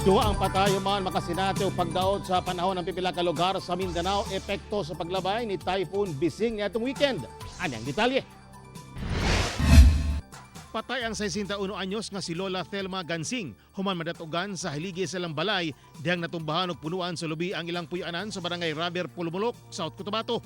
Duha ang patay human makasinati og pagdaot sa panahon ng pipila ka lugar sa Mindanao, epekto sa paglabay ni Typhoon Bising niadtong weekend. Ani ang detalye. Patay ang 61 anyos nga si Lola Thelma Gansing human madatugan sa haligi sa ilang balay dihang natumbahan og punuan sa lubi ang ilang puy-anan sa Barangay Rubber, Polomolok, South Cotabato.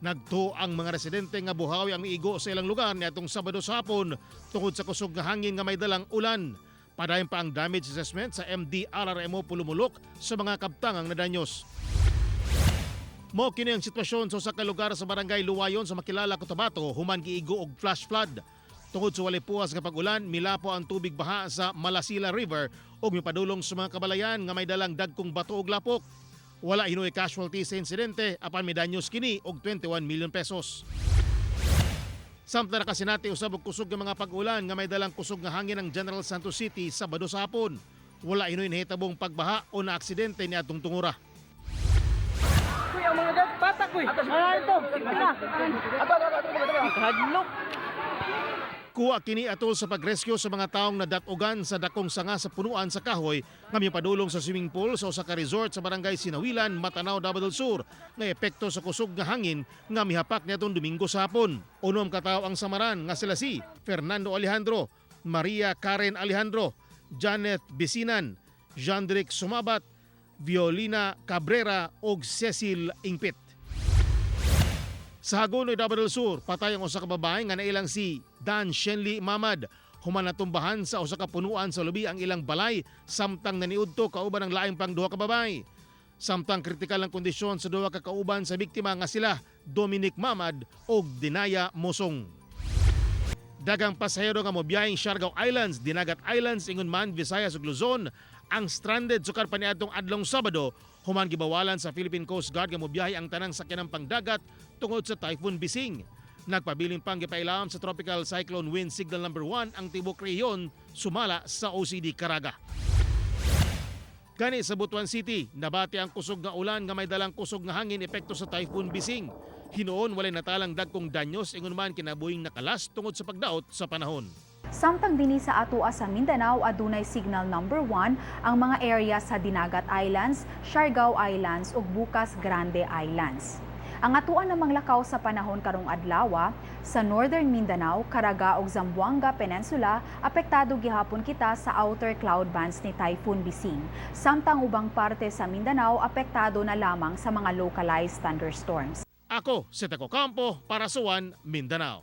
Nagtuo ang mga residente nga buhawi ang miigo sa ilang lugar niadtong Sabado sa hapon tungod sa kusog nga hangin nga may dalang ulan. Padayon pa ang damage assessment sa MDRRMO Polomolok sa mga kabtangang nadanyos. Mao kini ang sitwasyon sa usa ka lugar sa Barangay Luwayon sa Makilala, Cotabato human giigo og flash flood. Tungod sa walay puwas nga pag-ulan, milapo ang tubig baha sa Malasila River ug mipadulong sa mga kabalayan nga may dalang dagkong bato ug lapok. Wala hinuoy casualty sa insidente apan midanyos kini og 21 million pesos. Samtang nakasinati usab og kusog nga mga pag-ulan nga may dalang kusog nga hangin ang General Santos City Sabado sa hapon. Wala hinuoy nahitabong pagbaha o naaksidente niadtong tungura. Kuy, ang mga bata, kuy. Ah, ito. Tira. Hadlok. Kuha kini atol sa pagrescue sa mga taong nadatugan sa dakong sanga sa punuan sa kahoy nga mipadulong sa swimming pool sa usa ka resort sa Barangay Sinawilan, Matanao, Davao del Sur, nga epekto sa kusog nga hangin nga mihapak niadtong Domingo sa hapon. 6 ka tawo ang samaran nga sila si Fernando Alejandro, Maria Karen Alejandro, Janet Bisinan, Jandrick Sumabat, Violina Cabrera ug Cecil Ingpit. Sa Hagonoy, Davao del Sur, patay ang usa ka babae nga nailang si Dan Shenley Mamad human natumbahan sa usa ka punuan sa lubi ang ilang balay samtang naniudto kauban ang laing pang duha ka babae. Samtang kritikal ang kondisyon sa duha ka kauban sa biktima nga sila Dominic Mamad ug Dinaya Mosong. Daghang pasahero nga mobiyaheng Siargao Islands, Dinagat Islands, ingon man Visayas ug Luzon ang stranded sukar pa niadtong adlong Sabado human gibawalan sa Philippine Coast Guard nga mobiyahe ang tanang sakyanang pangdagat tungod sa Typhoon Bising. Nagpabilin pang gipailam sa Tropical Cyclone Wind Signal number 1 ang tibok rehiyon sumala sa OCD Caraga. Gani sa Butuan City, nabati ang kusog nga ulan nga may dalang kusog nga hangin epekto sa Typhoon Bising. Hinuon walay natalang dagkong danyos ingon man kinabuhing nakalas tungod sa pagdaot sa panahon. Samtang dinhi sa atoa sa Mindanao, adunay signal number 1 ang mga area sa Dinagat Islands, Siargao Islands ug Bucas Grande Islands. Ang atoa namang lakaw sa panahon karong adlaw, sa Northern Mindanao, Caraga ug Zamboanga Peninsula, apektado gihapon kita sa outer cloud bands ni Typhoon Bising. Samtang ubang parte sa Mindanao, apektado na lamang sa mga localized thunderstorms. Ako, si Taco Campo para sa One Mindanao.